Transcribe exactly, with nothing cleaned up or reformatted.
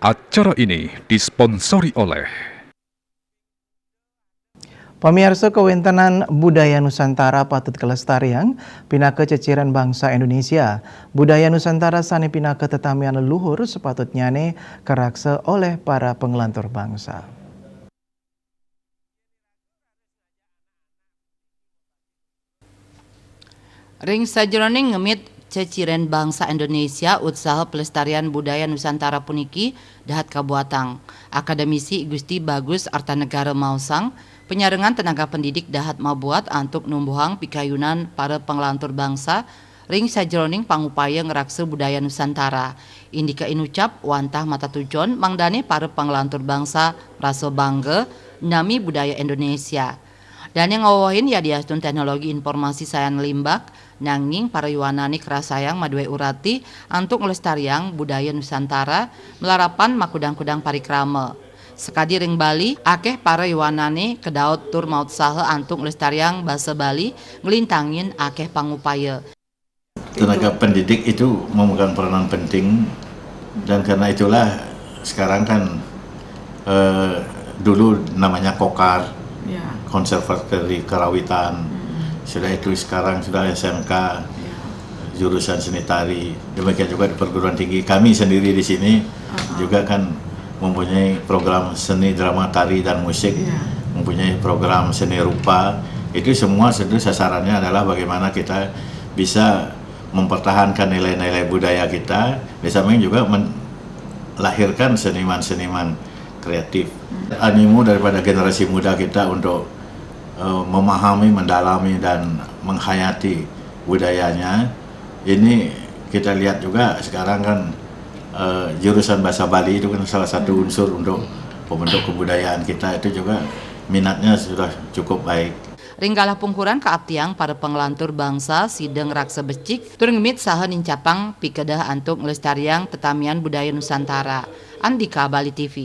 Acara ini disponsori oleh Pamiarsa, kawéntenan budaya Nusantara patut kalestariang pinaka ceciren bangsa Indonesia. Budaya Nusantara sané pinaka tetamian leluhur sepatutnyané karaksa olih para panglantur bangsa. Ring sajeroning ngemit ceciren bangsa Indonesia, utsaha pelestarian budaya Nusantara puniki dahat kabuatang. Akademisi I Gusti Bagus Artanegara maosang, panyarengan tenaga pendidik dahat mabuat antuk numbuhang pikayunan para panglantur bangsa ring sajeroning pangupaya ngraksa budaya Nusantara. Indika inucap wantah matatujon mangdané para panglantur bangsa marasa bangga nami budaya Indonesia. Dané ngawewehin yadiastun teknologi informasi sayan limbak, nanging para yuanané karasayang madué urati antuk nglestariang budaya Nusantara malarapan makudang-kudang parikrama. Sakadi ring Bali, akéh para yuanané kadaut tur mautsaha antuk nglestariang basa Bali, nglintangin akéh pangupaya. Tenaga pendidik itu memegang peranan penting, dan karena itulah sekarang kan, eh, dulu namanya kokar, ya, konservatori karawitan. Hmm. Sudah itu sekarang sudah S M K, ya, jurusan seni tari. Demikian juga di perguruan tinggi. Kami sendiri di sini, uh-huh, juga kan mempunyai program seni drama tari dan musik, ya, mempunyai program seni rupa. Itu semua tentu sasarannya adalah bagaimana kita bisa mempertahankan nilai-nilai budaya kita, di samping juga melahirkan seniman-seniman kreatif. Hmm. Animo daripada generasi muda kita untuk, eh, memahami, mendalami, dan menghayati budayanya. Ini kita lihat juga sekarang kan, eh, jurusan bahasa Bali itu kan salah satu, hmm, unsur untuk pembentuk kebudayaan kita, itu juga minatnya sudah cukup baik. Ring galah pungkuran kaaptiang para panglantur bangsa sida ngraksa becik tur ngemit saha nincapang pikeda antuk nglestariang tetamian budaya Nusantara. Andika, Bali T V.